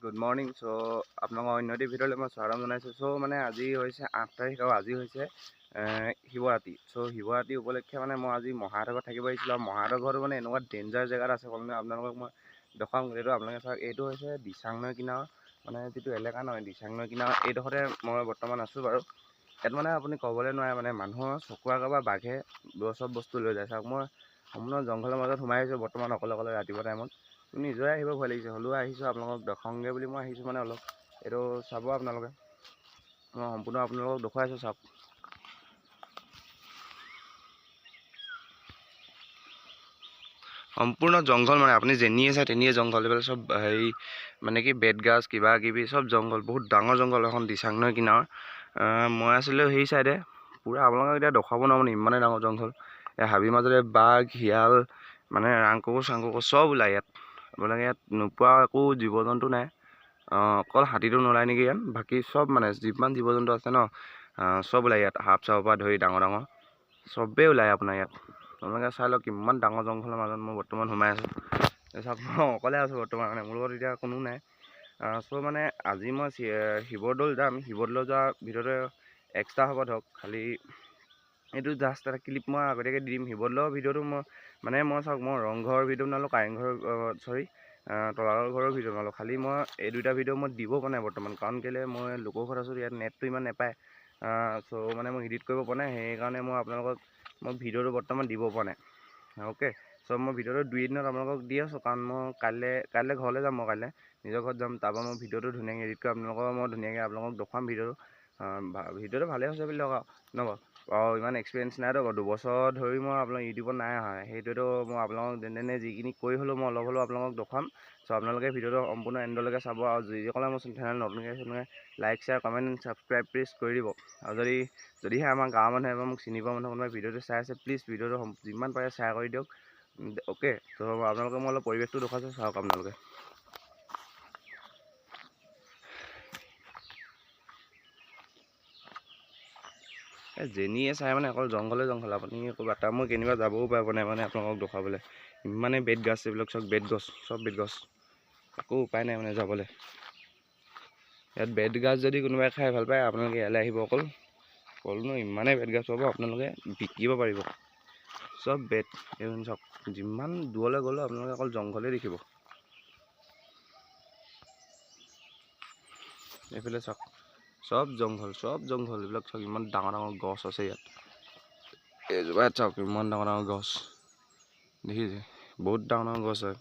Good morning. চ' আপোনালোকৰ অন্য এটি ভিডিঅ'লৈ মই স্বাগতম জনাইছোঁ। চ' মানে আজি হৈছে 8 তাৰিখ আৰু আজি হৈছে শিৱৰাত্ৰি। চ' শিৱৰাত্ৰি উপলক্ষে মানে মই আজি মহাহঁতৰ ঘৰত থাকিব আহিছিলোঁ। আৰু মহাহঁতৰ ঘৰটো মানে এনেকুৱা ডেঞ্জাৰ জেগাত আছে, ক'লো আপোনালোকক মই দেখুৱাম গোটেইটো। আপোনালোকে চাওক, এইটো হৈছে দিচাং নৈ কিনাৰৰ মানে যিটো এলেকা নহয়, দিচাং নৈ কিনাৰৰ এইডোখৰতে মই বৰ্তমান আছোঁ বাৰু। ইয়াত মানে আপুনি ক'বলৈ নোৱাৰে, মানে মানুহৰ চকুৰ আগৰ পৰা বাঘে চব বস্তু লৈ যায়। চাওক, মই সম্পূৰ্ণ জংঘলৰ মাজত সোমাই আহিছোঁ বৰ্তমান অকলে অকলে ৰাতিপুৱা টাইমত। নিজৰে আহিব ভয় লাগিছে, হ'লেও আহিছোঁ আপোনালোকক দেখুৱাওঁগৈ বুলি মই আহিছোঁ। মানে অলপ এইটো চাব আপোনালোকে, মই সম্পূৰ্ণ আপোনালোকক দেখুৱাইছোঁ। চাওক, সম্পূৰ্ণ জংঘল, মানে আপুনি যেনিয়ে চায় তেনিয়ে জংঘল। এইফালে চব হেৰি মানে কি বেত গাছ কিবা কিবি চব জংঘল, বহুত ডাঙৰ জংঘল এখন দিচাং নৈ কিনাৰৰ। মই আছিলোঁ সেই চাইডে, পূৰা আপোনালোকক এতিয়া দেখুৱাব নোৱাৰোঁ, মানে ইমানেই ডাঙৰ জংঘল। এই হাবিৰ মাজতে বাঘ, শিয়াল, মানে ৰাংকুকুৰ চাংকুকুৰ চব ওলায় ইয়াত। আপোনালোকে ইয়াত নোপোৱা একো জীৱ জন্তু নাই, অকল হাতীটো নোলায় নেকি ইয়াত, বাকী চব মানে যিমান জীৱ জন্তু আছে ন চব ওলায় ইয়াত। সাপ চাপৰ পৰা ধৰি ডাঙৰ ডাঙৰ চবেই ওলায় আপোনাৰ ইয়াত। আপোনালোকে চাই লওক কিমান ডাঙৰ জংঘলৰ মাজত মই বৰ্তমান সোমাই আছোঁ। চাওক, মই অকলে আছোঁ বৰ্তমান, মানে মোৰ লগত এতিয়া কোনো নাই। চ' মানে আজি মই শিৱদৌল যাম। শিৱদৌল যোৱা ভিডিঅ'টো এক্সট্ৰা হ'ব ধৰক, খালি এইটো জাষ্ট এটা ক্লিপ মই আগতীয়াকৈ দি দিম। শিৱদৌলৰ ভিডিঅ'টো মই মানে মই চাওক, মই ৰংঘৰৰ ভিডিঅ' বনালোঁ, কাৰেংঘৰ চৰি তলাতল ঘৰৰ ভিডিঅ' বনালোঁ। খালি মই এই দুটা ভিডিঅ' মই দিব পৰা নাই বৰ্তমান, কাৰণ কেলৈ মই লোকৰ ঘৰত আছোঁ, ইয়াত নেটটো ইমান নাপায়। চ' মানে মই এডিট কৰিব পৰা নাই, সেইকাৰণে মই আপোনালোকক মই ভিডিঅ'টো বৰ্তমান দিব পৰা নাই। অ'কে, চ' মই ভিডিঅ'টো 2 দিনত আপোনালোকক দি আছোঁ, কাৰণ মই কাইলৈ ঘৰলৈ যাম, মই কাইলৈ নিজৰ ঘৰত যাম। তাৰপৰা মই ভিডিঅ'টো ধুনীয়াকৈ এডিট কৰি আপোনালোকক মই ধুনীয়াকৈ আপোনালোকক দেখুৱাম ভিডিঅ'টো। ভিডিঅ'টো ভালেই হৈছে বুলি লগাওক ন, আৰু ইমান এক্সপিৰিয়েঞ্চ নাইতো, 2 বছৰ ধৰি মই আপোনাক ইউটিউবত নাই অহা। সেইটোৱেতো মই আপোনালোকক যেনে তেনে যিখিনি কৰি হ'লেও মই অলপ হ'লেও আপোনালোকক দেখুৱাম। চ' আপোনালোকে ভিডিঅ'টো সম্পূৰ্ণ এণ্ডলৈকে চাব, আৰু যিসকলে মোৰ চেনেল নতুনকৈ আহিছে তেওঁলোকে like, share, comment, subscribe please কৰি দিব। আৰু যদিহে আমাৰ গাঁৱৰ মানুহে বা মোক চিনি পোৱা মানুহ কোনোবাই ভিডিঅ'টো চাই আছে, প্লিজ ভিডিঅ'টো যিমান পাৰে শ্বেয়াৰ কৰি দিয়ক। অ'কে, ত' আপোনালোকে মই অলপ পৰিৱেশটো দেখুৱাইছোঁ, চাওক আপোনালোকে। যেনিয়ে চাই মানে অকল জংঘলে জংঘল। আপুনি ক'ৰবাত মই কেনিবা যাবও পাৰিব নাই মানে আপোনালোকক দেখুৱাবলৈ, ইমানেই বেত গাছ এইবিলাক চব বেত গছ, চব বেত গছ, একো উপায় নাই মানে যাবলৈ। ইয়াত বেত গাছ যদি কোনোবাই খাই ভাল পায়, আপোনালোকে ইয়ালৈ আহিব। অকল ক'লো ন, ইমানেই বেত গাছ পাব, আপোনালোকে বিকিব পাৰিব চব বেত। এইবোৰ চাওক, যিমান দূৰলৈ গ'লেও আপোনালোকে অকল জংঘলেই দেখিব। এইফালে চাওক, চব জংঘল, চব জংঘল। এইবিলাক চাওক, ইমান ডাঙৰ ডাঙৰ গছ আছে ইয়াত। এইজোপা ইয়াত চাওক, ইমান ডাঙৰ ডাঙৰ গছ দেখিছে, বহুত ডাঙৰ ডাঙৰ গছ হয়।